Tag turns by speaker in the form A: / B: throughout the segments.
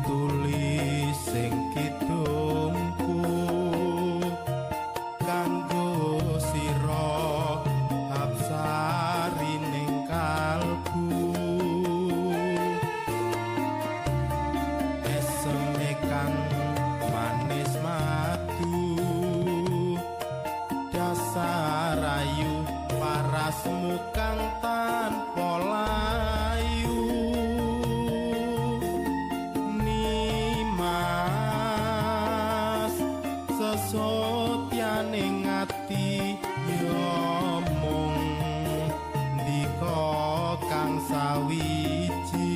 A: Tulis sing kidungku kanggo sira hapsari ning kalbu, eseme kang manis madu dasar ayu parasmu kang tanpa layu. Sesotyane ati ya mung ndika kang sawiji,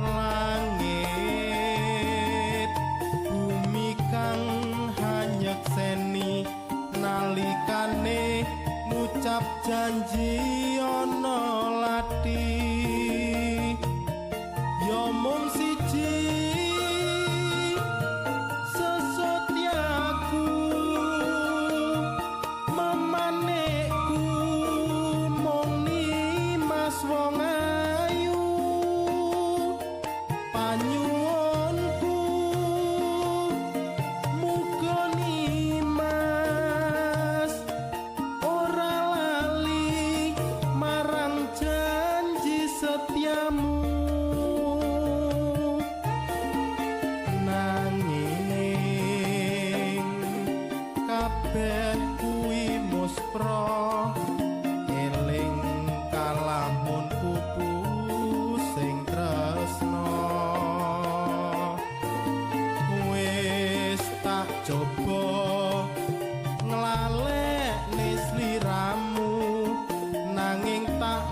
A: langit bumi kang hanyekseni nalikane ngucap janji ana lati ya mung siji. Wong ayu panyuwunku muga nimas ora lali marang janji setiamu, nanging kabeh kuwi muspra eling kalamun pupu sing tresno. Wis tak coba nglalekne sliramu nanging tak